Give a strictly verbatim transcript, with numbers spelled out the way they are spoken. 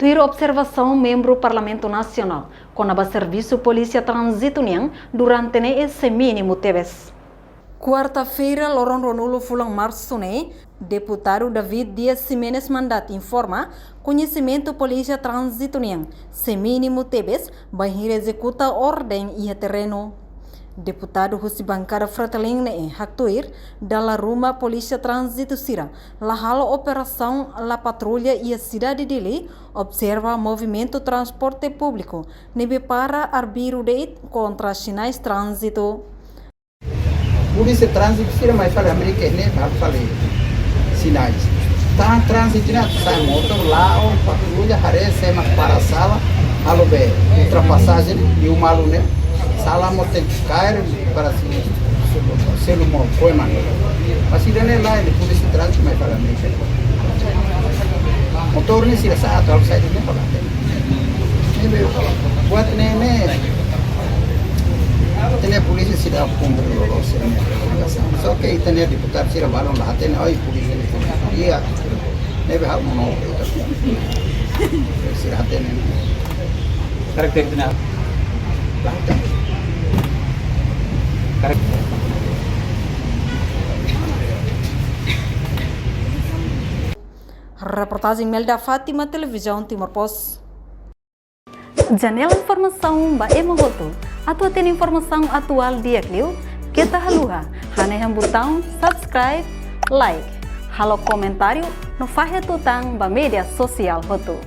Tuir observasaun membru Parlamentu Nasionál kona-ba servisu polísia tránzitu nian durante ne'e sei mínimu tebes. Kuarta-feira, loron ruanulu fulan Marsu ne'e, Deputadu David Dias Ximenes Mandat informa, koñesimentu polísia tránzitu nian sei mínimu tebes bainhira ezekuta orden iha terrenu. Deputadu husi bankada Fretilin ne'e haktuir, dala ruma polísia tránzitu sira la halo operasaun, la patrulla iha sidade Dili, observa movimentu transporte públiku ne'ebé para arbiru de'it kontra sinais tránzitu. Polísia tránzitu sira mai fali Amérika ne'e ba fali sinais. Tan tránzitu ne'e sai motór la'o, patrulla, haree sé mak para sala, halo be ultrapasajen, liu malu ne'e, sala mós tenke kaer para si, selu mós, koe man. Mas ida-ne'e lae, polísia tránzitu mai fali Amérika. Motór ne'e sira sa'e atu halo saida ne'e ba la hatene. Ne'ebé buat ne'e ne'e, ita-nia polísia sira kumpre loos sira-nia obrigasaun. Só ke ita-nia deputadu sira balun la hatene, oi polísia ne'e polísia. Iya. Ne'ebé ha'u mós ita sira hatene. Karakter ita-nia. La hatene. Karakter. Reportajen Melda Fátima, Televizaun Timor Post. Janela informasaun ba ema hotu. Atu hatene informasaun atuál di'ak liu, keta haluha hanehan butaun subscribe, like, halo komentáriu no fahe tutan ba média sosiál hotu.